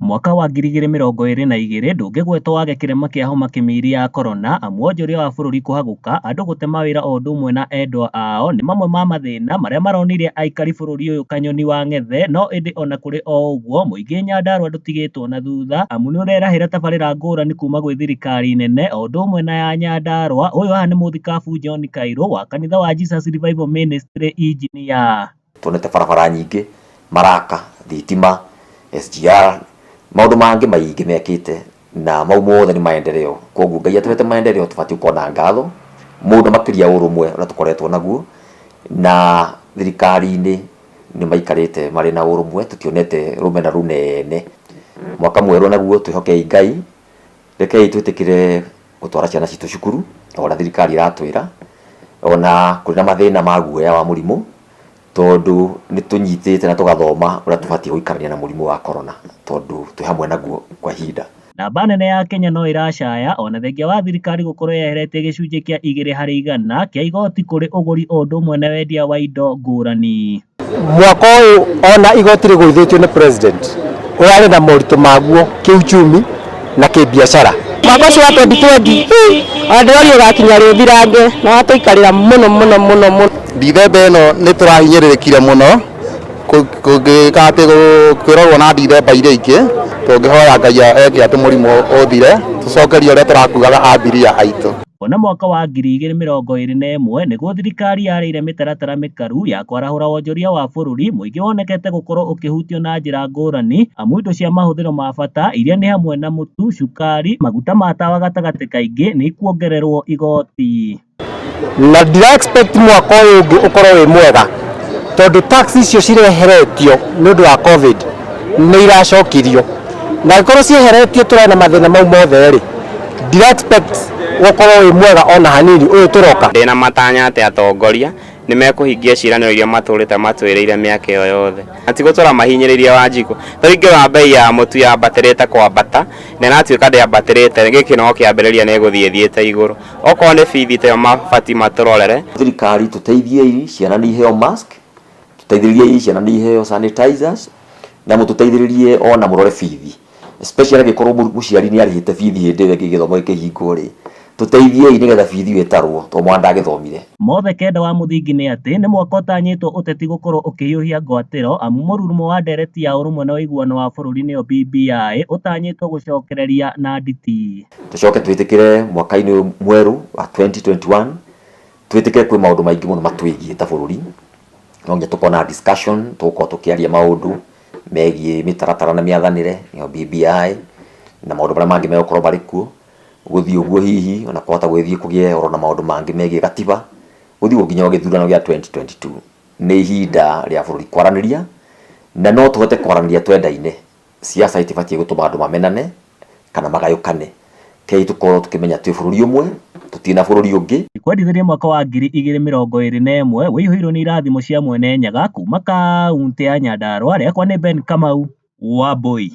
Mwaka wa 2022 ndũngĩgwetwo wage kĩrema kĩa homa kĩmiri ya korona amu wonjoria wa bũrũri kũhagũka, andũ gũte mawĩra o ũndũ ũmwe na endwa ao nĩ mamwe ma mathĩna marĩa maronire aikari bũrũri ũyũ kanyoni wa ng'ethe. No ĩndĩ ona kũrĩ o ũguo mũingĩ Nyandarua ndũtigĩtwo na thutha amu nĩũrerahĩra tabarĩra ngũrani kuma gwĩ thirikari nene o ũndũ ũmwe na ya Nyandarua. Ũyũ haha nĩ mũthikabu John Kairũ wa kanitha wa Jesus Revival Ministry Engineer. Tuonete barabara nyingĩ maraka, thitima, SGR, maũndũ mangĩ maingĩ mekĩte na mau mothe nĩ maendeleo. Koguo Ngai atũhete maendeleo tũbatiĩ gũkorwo na ngatho mũno makĩria ũrũmwe ũrĩa tũkoretwo naguo na thirikari-inĩ nĩ maikarĩte marĩ na ũrũmwe, tũtionete rũmena rũnene. Mwaka mwerũ naguo twĩhokei Ngai, rekei twĩtĩkĩre gũtwara ciana citũ cukuru o ũrĩa thirikari ĩratwĩra, ona kũrĩ na mathĩna ma guoya wa mũrimũ, tondũ nĩ tũnyitĩte na tũgathoma ũrĩa tũbatiĩ gũikarania na mũrimũ wa corona, tondũ twĩ hamwe naguo kwa ihinda. Namba nene ya Kenya no ĩracaya ona thengia wa thirikari gũkorwo yeheretie gĩcunjĩ kĩa 2% kĩa igoti kũrĩ ũgũri o ũndũ ũmwe na wendia wa indo ngũrani. Mwaka ũyũ ona igoti rĩgũithĩtio nĩ president ũrarĩ na moritũ maguo kĩuchumi na kĩbiacara. Mwaka ũcio wa 2020 ona ndĩroria ũgakinya rĩũthirange na watũikarĩra mũno mũno mũno mũno. Ndithemba ĩno nĩ tũrahinyĩrĩrĩkire mũno kũngĩka atĩ kwĩrorwo na ndithemba iria ingĩ, tũngĩhoya Ngai eke atĩ mũrimũ ũthire tũcokerie ũrĩa tũrakuaga abiria aitũ. Kuona mwaka wa 2021 nĩguo thirikari yarĩire mĩtaratara mĩkaru ya kwarahũra wonjoria wa bũrũri, mũingĩ wonekete gũkorwo ũkĩhutio na njĩra ngũrani amu indo cia mahũthĩro ma bata iria nĩ hamwe na mũtu, cukari, maguta ma tawa gatagatĩ kaingĩ nĩ ikuongererwo igoti. Na ndira expect mwaka ũyũ ũngĩ ũkorwo wĩ mwega tondũ tax icio cireheretio nĩ ũndũ wa COVID nĩ iracokirio, na angĩkorwo cieheretio tũrarĩ na mathĩna mau mothe rĩ, ndira expect gũkorwo wĩ mwega ona hanini ũyũ tũroka. Ndĩna matanya atĩ atongoria nĩ mekũhingia ciĩranĩro iria matũrĩte matwĩrĩire mĩaka ĩyo yothe, na ti gũtũra mahinyĩrĩirie Wanjikũ. Ta rĩu ingĩrora bei ya mũtu yambatĩrĩte kwambata na ĩratuĩka ndĩambatĩrĩte, gĩkĩ no kĩambĩrĩria nĩ ĩgũthiĩ ĩthiĩte igũrũ. Okorwo nĩ bithi ta ĩyo mabatiĩ matũrorere. Thirikari tũteithiei, ciana nĩ iheo mask, tũteithĩrĩriei ciana nĩ iheo sanitizers, na mũtũteithĩrĩrie ona mũrore bithi, especially angĩkorwo mũciari nĩ arĩhĩte bithi hĩndĩ ĩyo ĩngĩ gĩthomo gĩkĩhingwo rĩ, tũteithiei nĩgetha bithi ĩyo ĩtarwo tondũ mwana ndagĩthomire. Mothe kenda wa mũthingi nĩ atĩ nĩ mwaka ũtanyĩtwo ũteti gũkorwo ũkĩhiũhia ngwatĩro amu mũrurumo wa ndereti ya ũrũmwe na ũiguano wa bũrũri nĩyo BBI ũtanyĩtwo gũcokereria na nditi. Tũcoke twĩtĩkĩre mwaka-inĩ ũyũ mwerũ wa 2021, twĩtĩkĩre kwĩ maũndũ maingĩ mũno matwĩgiĩ ta bũrũri, no nginya tũkorwo na discussion, tũgũkorwo tũkĩaria maũndũ megiĩ mĩtaratara na mĩathanĩre nĩyo BBI na maũndũ marĩa mangĩ megũkorwo marĩ kuo, gũthiĩ ũguo hihi ona kwahota gũgĩthiĩ kũgĩe oro na maũndũ mangĩ megiĩ gatiba, gũthiĩ ũguo nginya gĩthurano gĩa 2022. Nĩ ihinda rĩa bũrũri kwaranĩria na no tũhote kwaranĩria twendaine. Siasa itibatiĩ gũtũma andũ mamenane kana magayũkane. Rekei tũkorwo tũkĩmenya twĩ bũrũri ũmwe, tũtirĩ na bũrũri ũngĩ. Kwendithĩria mwaka wa 2021 wĩihũirwo nĩ irathimo cia Mwene Nyaga kuma kaũntĩ ya Nyandarua. Rĩakwa nĩ Ben Kamau wa Mbui.